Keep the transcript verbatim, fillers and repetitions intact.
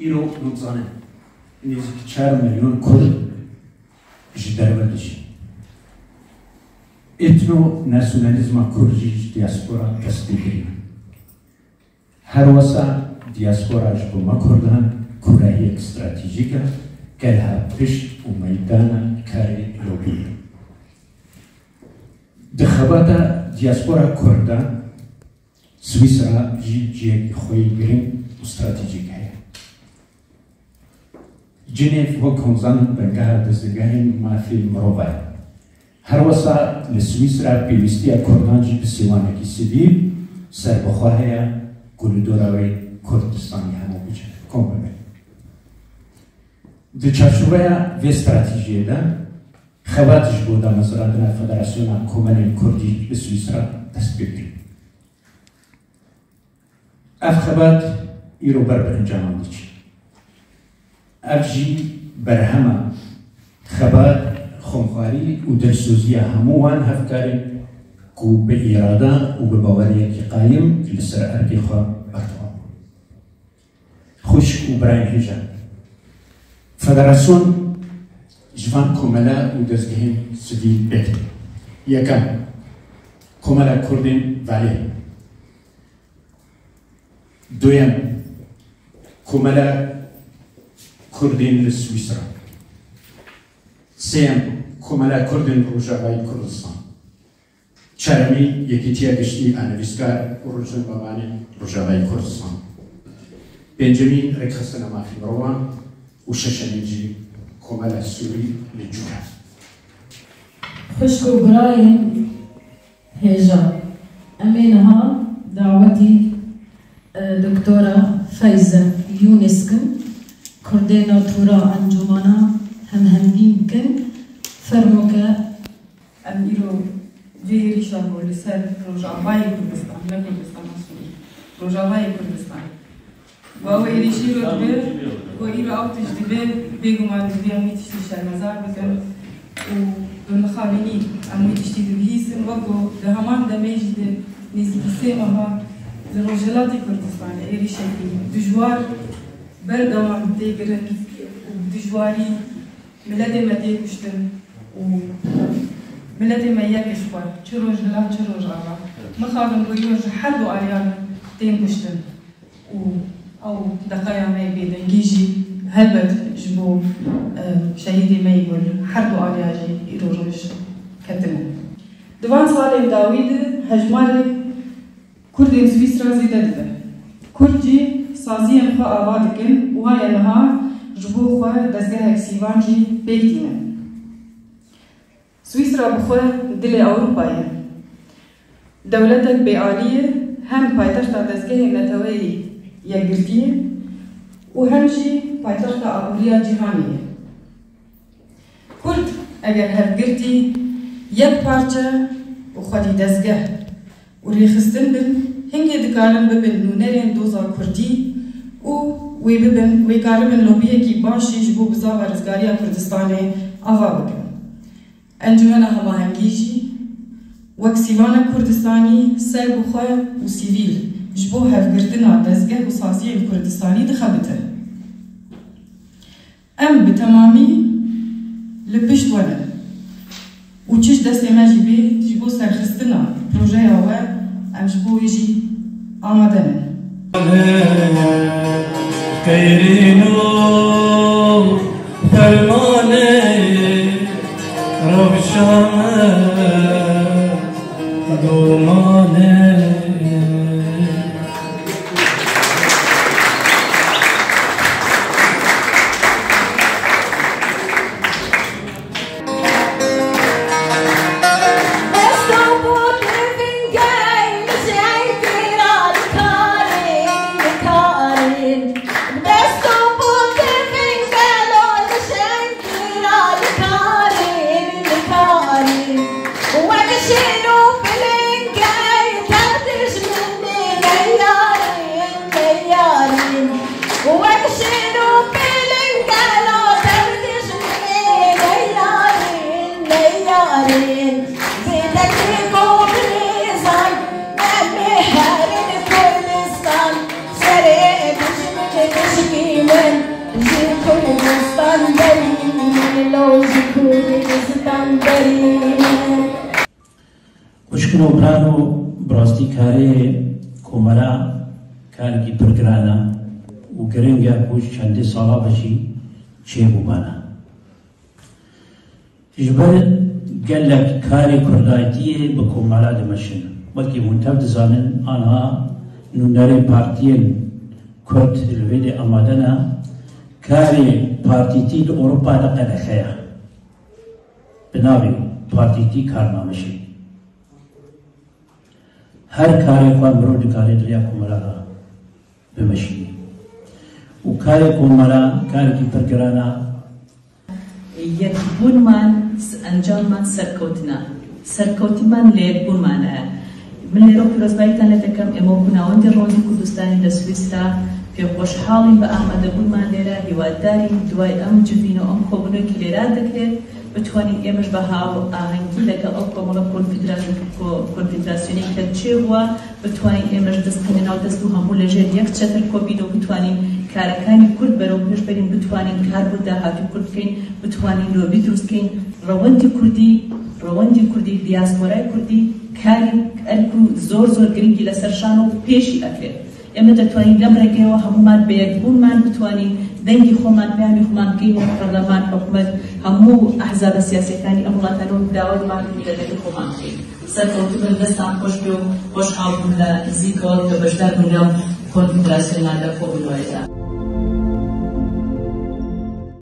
Îro hûn dizanin, nêzîk çar milyon Kurd ji derve dijîn. Etno-nasyonalîzma Kurd jî ji diaspora dest pê kiriye. Her wisa diaspora ji bo me Kurdan kurehiyek stratejîk e, ke li hev pişt û meydana karê lobî ye. Di xebata diaspora Kurdan Swîsra jî cihekî xwe yê giring û stratejîk heye. Cinêv wek hûn zanin bingeha dezgehên mafê mirova ye. Her wisa li Swîsra pêwîstiya Kurdan jî bi sêwanekî sivîl serbixwe heye ku li dora wê Kurdistanê hemû biçe, kom bibe. Di çarçoveya vê stratejiyê de xebat ji bo damezrandina Federasyona Komelên Kurdî li Swîsra dest pê kir. Ev xebat îro ber bi encaman diçe. Ev jî berhema xebat, xomxwarî û dilsoziya hemû wan hevkarên ku bi îrada û bi baweriyekî qayim li ser erdê xwe berdewam bûn. Xwişk û birayên hêja, federasyon ji van komela û dezgehên sivîl pêk tê. Yekem, Komela Kurdên Valê. Duyem, Komela Kurdên li Swîsra. Sêyem, Komela Kurdên Rojavayê Kurdistan. Çaremî, Yekîtiya Giştî a Nivîskar û Rojnamevanên Rojavayê Kurdistan. Pêncemî, Rêkxistina Mafê Mirovan û şeşemîn jî Komela Sûrî li Cûre. Xwişk û birayên hêja, em ê niha dawetî, e, Doktora Feyze Yûnis kin, Kurdê Natûra Encûmana Hemhengî bikin. Fermo ke. Em îro vê êrîşa ku li ser Rojavayê Kurdistan, ne Kurdistana Sûrî, Rojavayê Kurdistan, ku ew êrîşî îro dibe, ku îro ew tişt dibe, bêguman divê em wî tiştî şermezar bikin û bi mixabînî em wî tiştî dibihîzin, wek ku di heman demê jî di nêzîkî sê meha li Rojhilatê Kurdistanê êrîşekî dijwar berdewam tê kirin û bi dijwarî miletê me tê kuştin û miletê me yek ji xwe, çi Rojhilat, çi Rojava. Mixabin ku îro ji her du aliyan tên kuştin û ew deqeya me yê bêdengî jî helbet ji bo, e, şehîdê me yê ku li her du aliya jî îro roj ketine. Di van salên dawî de hejmarê Kurdên Swîsra zêde dibe. Kurd jî saziyên xwe ava dikin û haya niha ji bo xwe dezgehek sîvan jî pêk tînin. Swîsra bi xwe dilê Ewropa ye. Dewletek bêalî ye, hem paytexta dezgehê Neteweyê Yekgirtiyê û hem jî paytexta aboriya cîhanê ye. Kurd eger hevgirtî, yek parçe û xwedî dezgeh û rêxistin bin, hingê dikarin bibin nûnerên doza kurdî û wê bibin, wê karibin lobiyekî baş jî ji bo bizava rizgariya Kurdistanê ava bikin. Encûmena Hemahengî jî wek sîvanek Kurdistanî ser bi xwe û sivîl ji bo hevgirtina dezgeh û saziyên Kurdistanî dixebite. Em bi temamî li pişt we ne û çi ji destê me jî bê, ji bo serxistina projeya we, em ji bo wê jî amade ne. Xeyrîn û fermanê rewşa me domanê. Xwişkino birano, bi rastî karê komela karekî pir giran e û giring e ku çendê sala ve jî çêbûbana. Ji ber gelek karê kurdayetiyê bi komela dimeşin. Wekî hûn tev dizanin, anha nûnerê partiyên kurd li vê de amade ne. Karê partîtî di Ewropa de qedexe ye. Bi navê partîtî kar nameşê. Her karê xwe mirov dikare di riya komela de bimeşîne. Û karê komela karekî pir giran e. Yekbûnman, s-, encamman serkewtina. Serkewtinman li yekbûnman e. Min lêre pîrozbayîtan lê dikim, ême wekû navendê Rewandî Kurdistanî li Swîsra pê xweşhal in bi amadebûnman lêre, hîwadar in, duway em civîn û em kobûnekî lêre dikire, bitwanîn ême ji bi hawahengî legel ew komela konfedera-, ko-, konfederasyonê ke çêbûwa, bitwanîn ême ji dest tenê nav dest û hemû li jêr yek çetir kopîn û bitwanîn karekanî kurd berew pêş berîn, bitwanîn kar bo dahatû kurd bikeyn, bitwanîn lobî dirust bikeyn. Rewendî kurdî, rewendî kurdî, diyasporayê kurdî karî erk û zor zor giringî li ser şan û pêşî akir. Ême detwanîn lem rêkê we hemûman bi yekbûnman bitwanîn dengî xweman, peyamî xweman bikeyn wek parleman, hikûmet, hemû ehzaba siyasîyekanî em welatan û dawa diman ku dengê xweman bikeyn. Serkewtibin, destan xweş bê û xweşhal bûm li nizîka we ke beşdar bûn li konfederasyona de kobûn wayê de.